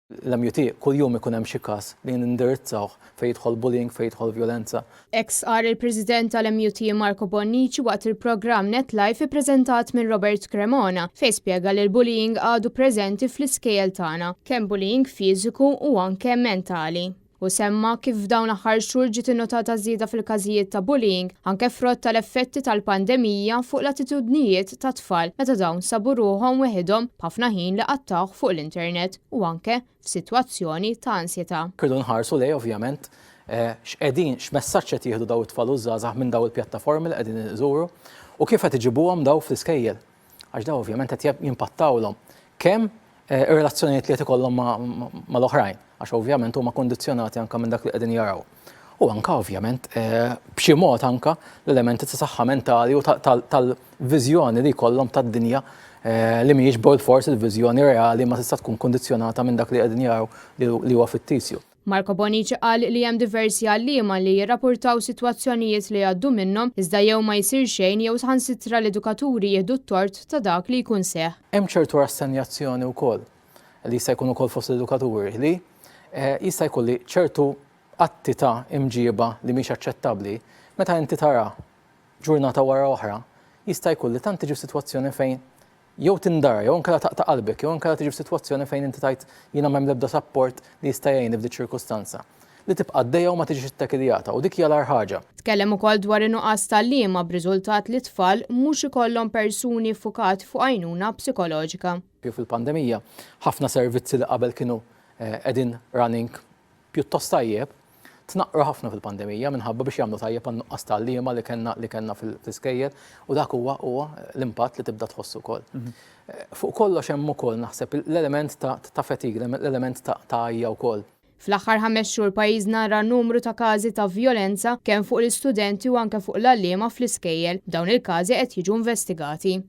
L-MUT kuljum ikun hemm xi każ li nindirizzawh fejn jidħol bullying, fejn jidħol vjolenza. Hekk stqarr il-President tal-MUT Marco Bonnici waqt il-programm Net Life ippreżentat minn Robert Cremona fejn spjega li l-bullying għadu preżenti fl-iskejjel tagħna, kemm bullying fiżiku u anke mentali. Hu semma kif f'dawn l-aħħar xhur ġiet innotata żieda fil-każijiet ta' bullying, anke frott tal-effetti tal-pandemija fuq l-attitudnijiet tat-tfal meta dawn sabu ruħhom weħidhom b'ħafna ħin li qattgħuh fuq l-internet u anke f'sitwazzjoni ta' ansjetà. Irridu nħarsu lejn ovvjament x'qegħdin, x'messaġġ qed jieħdu dawn it-tfal u ż-żgħażagħ minn dawn il-pjattaformi li qegħdin iżuru u kif qed iġibuhom dawn fl-iskejjel. Għax dawn ovvjament qed jimpattawlhom kemm ir-relazzjonijiet li qed ikollhom mal-oħrajn, għax ovvjament huma kondizzjonati anke minn dak li qegħdin jaraw. U anke ovvjament b'xi mod anke l-elementi ta' saħħa mentali u tal-viżjoni li jkollhom tad-dinja li mhijiex bilfors il-viżjoni reali ma tista' tkun kondizzjonata minn dak li qegħdin jaraw li huwa fittizju. Marco Bonnici qal li hemm diversi għalliema li jirrapurtaw sitwazzjonijiet li jgħaddu minnhom iżda jew ma jsir xejn jew saħansitra l-edukaturi jieħdu t-tort ta' dak li jkun seħħ. Hemm ċertu rassenjazzjoni wkoll li jista' jkun ukoll fost l-edukaturi li jista' jkun li ċertu atti ta' imġieba li mhix aċċettabbli meta inti tara ġurnata wara oħra jista' jkun li tant tiġi f'sitwazzjoni fejn jew tindara, jew inkella taqta' qalbek, jew inkella tiġi f'sitwazzjoni fejn inti tgħid jiena m'hemm l-ebda sapport li jista' jgħinni f'dik ċirkustanza. Li tibqa' għaddejja u ma tiġix ittakiljata u dik hija l-agħar ħaġa. Tkellem ukoll dwar in-nuqqas t'għalliema b'riżultat li t-tfal mhux ikollhom persuni ffukati fuq għajnuna psikoloġika. Fil-pandemija, ħafna servizzi li qabel kienu qegħdin running pjuttost tajjeb, tnaqqru ħafna fil-pandemija minħabba biex jagħmlu tajjeb għan-nuqqas ta' għalliema li kellna li kellna fl-iskejjel u dak huwa huwa l-impatt li tibda tħoss ukoll. Fuq kollox hemm ukoll naħseb l-element ta' fatigue, l-element ta' għajja wkoll. Fl-aħħar ħames xhur pajjiżna ra numru ta' każi ta' vjolenza kemm fuq l-istudenti u anke fuq l-għalliema fl-iskejjel. Dawn il-każi qed jiġu investigati.